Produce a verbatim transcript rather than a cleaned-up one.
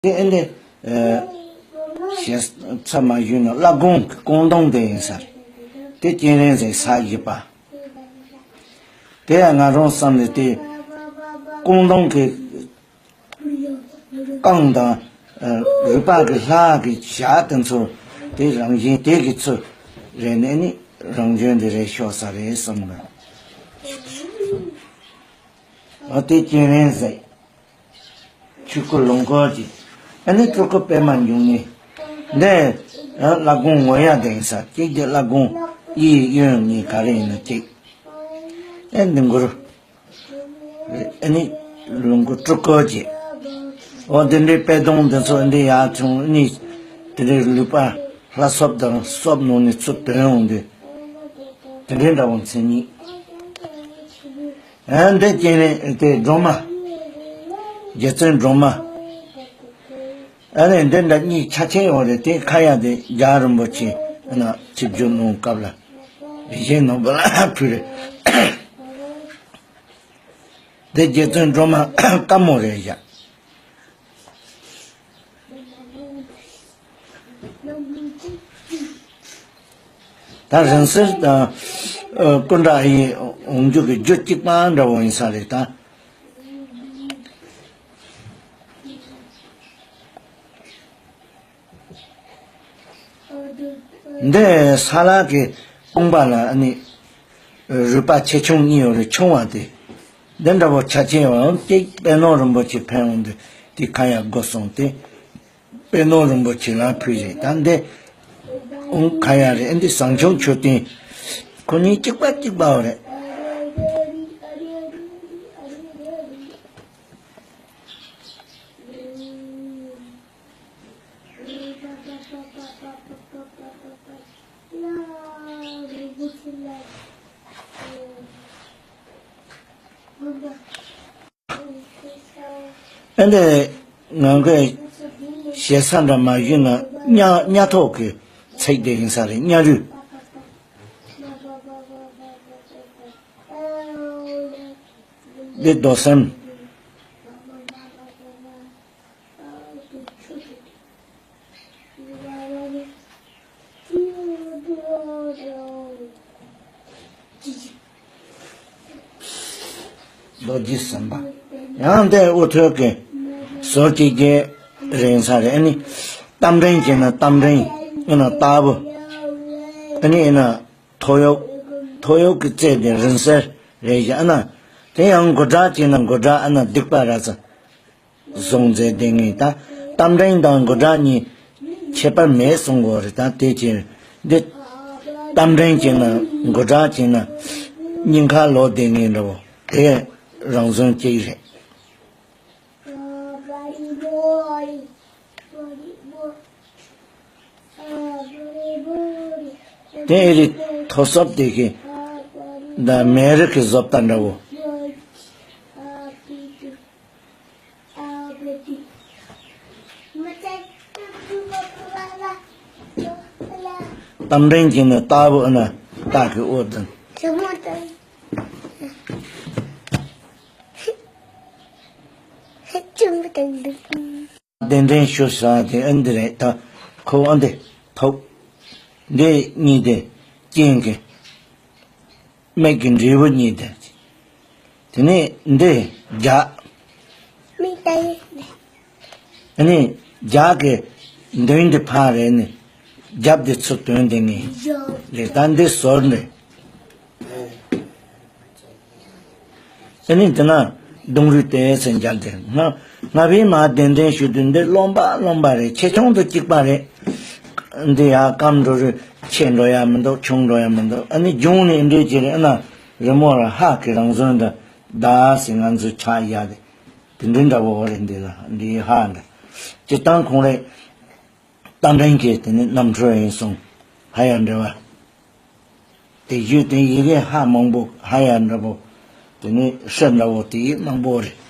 དེ་ཨེ་འདི་ཞེས་ཚ་མ་ཞུས་ན་བླ་དགོན་གྱི་སྐུ་གདུང་དེ་ཡིན་ས་རེད། དེ་སྤྱན་རས་གཟིགས་ས་བཞི་པ། དེ་ཡང་ང་རང་བསམ་ནས་དེ་སྐུ་གདུང་གི་རྐང་དང་རུས་པ་གི་ལྷ་གི་ཞྭ་དེ་ཚོ་དེ་རང་བཞིན་དེ་གི་ཚུལ་རེད་ནས་ནི་རང་བྱོན་དེ་རེད་ཤོག་ས་རེད་བསམ་གི། འོ་དེ་སྤྱན་རས་གཟིགས། ཆོས་སྐུ་ལོངས་སྐུ་གཅིག་ཨ་ནི་སྤྲུལ་སྐུ་པད་མ་འབྱུང་གནས། འདི་བླ་དགོན་ངོ་ཡ་དེ་ཡིན་ས་གཅིག་དེ་བླ་དགོན་གཡས་གཡོན་གཉིས་ག་རེ་ཡིན་ན་གཅིག་ཨེ་འདི་མགུར། ཨ་ནི་ལོངས་སྐུ་སྤྲུལ་སྐུ་གཅིག་འོ་དེ་འདྲའི་པད་སྡོང་འདི་ཚོ་འདི་ཡར་བྱུང་ཨ་ནི་དེ་འདྲའི་ལུས་པ་ལྷ་སོབ་དང་སོབ་ནང་ནས་ཚུར་ཐོན་འོང་དུས་དེ་འདྲའི་འདྲ་བོ་མཚན་ཉིད། ཨ་འདི་སྤྱན་རས་དེ་སྒྲོལ་མ། རྗེ་བཙུན་སྒྲོལ་མ། ཨ་ནི་འདི་འདྲ་གཉིས་ཆ་ཆེན་ཡོད་རེད། དེ་ཁ་ཡ་དེ་རྒྱལ་བ་རིན་པོ་ཆེ་ཨ་ན་ཆིབས་བསྒྱུར་གནང་སྐབས་ལ་རིན་ཆེན་ནོར་བུ་ལ་ཕུལ་རེད། དེ་རྗེ་བཙུན་སྒྲོལ་མ་དཀར་མོ་རེད་བཞག་ད་རིང་བསྲེལ་དང་སྐུ་འདྲ་ཡི་འོང་རྒྱུ་གི་རྒྱུ་གཅིག་པ་འདྲ་བོ་ཡིན་ས་རེད་ད། འདི་ས་ལ་གི་དཔུང་པ་ལ་ནི་རུས་པ་ཆེ་ཆུང་གཉིས་ཡོད་རེད། ཆུང་བ་དེ་འདི་འདྲ་བོ་ཆ་ཆེན་ཡོད་རུང་གཅིག་པད་ནོར་རིན་པོ་ཆེ་ཕན་འོང་དུས་དེ་ཁ་ཡ་དགོས་སོང་སྟེ། པད་ནོར་རིན་པོ་ཆེ་ལ་ཕུལ་རེད། ད་འདི་ཨུང་ཁ་ཡ་རེད། འདི་བཟང་སྐྱོང་མཆོད་རྟེན་ཁོ་གཉིས་གཅིག་པ་གཅིག་པ་བ་རེད། ཨ་ནི་ང་གི་ཞེ་ས་འདྲ་མ་ཞུས་ན་གཉའ་གཉའ་ཐོག་གི་ཚིག་དེ་ཡིན་ས་རེད། གཉའ་རུས། འདི་རྡོར་སེམས། རྡོ་རྗེ་སེམས་དཔའ། ཡང་འདི་དབུ་ཐོད་ཀྱི་ཟོར་གཅིག་གི་རིང་ས་རེད། ཨ་ནི་རྟ་མགྲིན་གྱི་ན་རྟ་མགྲིན། ཨ་ན་རྟ་བུ། ཨ་ནི་ཨ་ན་ཐོ་ཡོག་ཐོ་ཡོག་གི་རྩེ་དེ་རིང་སེར་རེད་བཞག་ཨ་ན་དེ་ཡང་མགོ་སྐྲ་གཅིག་ན་མགོ་སྐྲ་ཨ་ན་སྡིག་པ་ར་ཚ། བཟུང་མཛད་དེ་ངས་ད་རྟ་མགྲིན་དང་མགོ་སྐྲ་གཉིས་ཁྱད་པར་མེད་གསུང་གོ་རེད། ད་དེ་ཅི་འདི་རྟ་མགྲིན་གྱི་ན་མགོ་སྐྲ་གྱི་ན་སྙིང་ཁ་ལོག་དེ་ངས་འདྲ་བོ་དེ་རང་བཟོན་གཅིག་རེད། དེ་ཨེ་རི་ཐོ་སོབ་དེ་གི་ད་མེ་རི་གི་བཟོ་ལྟ་འདྲ་བོ། རྟ་མགྲིན་གྱི་ནི་རྟ་བུ་ཨ་ན་རྟ་གི་འོ་དང་། གདན་འདྲེན་ཞུ་ས་དེ་ཨ་འདི་རེད། ད་ཁོ་ཨ་འདི་ཐོབ། འདི་གཉིས་དེ་རྐྱེན་གྱི་མིག་གི་འབྲས་བུ་གཉིས་དེ། དེ་ནས་འདི་རྒྱ། མིག་ལྟ་ཡི། ཨ་ནི་རྒྱ་གི་མདུན་འདི་ཕ་རེད་ནི། རྒྱབ་འདི་ཚུར་དོན་དེ་ངེས་རེད། ད་འདི་ཟོར་འདི། ཨ་ནི་དེ་ན་གདུང་རུས་དེ་ཚེ་མཇལ་ཏེ་ང་ང་བའི་མ་གདན་འདྲེན་ཞུ་དུས་འདི་རློམ་པ་རློམ་པ་རེད། ཆེ་ཆུང་དུ་གཅིག་པ་རེད། འདི་ཡང་སྐམ་འགྲོ་རུས་ཆེ་འགྲོ་ཡ་མི་འདུག་ཆུང་འགྲོ་ཡ་མི་འདུག་ཨ་ནི་གཞུང་ནས་འདྲེ་ཅི་རེད། ཨ་ན་རི་མོ་ར་ཧ་གི་རང་བཟོན་དུ་ད་སི་ང་ཚོ་ཆ་ཡ་དེ་དེ་འདྲི་འདྲ་བོ་རེད། འདི་ལ་འདི་ཧ་འདྲ་སྤྱི་བཏང་ཁོང་རེད། རྟ་མགྲིན་གྱི་དེ་ནི་རྣམ་འཕྲུལ་ཡིན་གསུངས། ཧ་ཡ་འདྲ་བ། དེ་བརྒྱུད་དེ་ཡི་གེ་ཧ་མང་པོ་ཧ་ཡ་འདྲ་པོ། དེ་ནི་ཧྲི་འདྲ་པོ་དེ་ཡི་མང་པོ་རེད།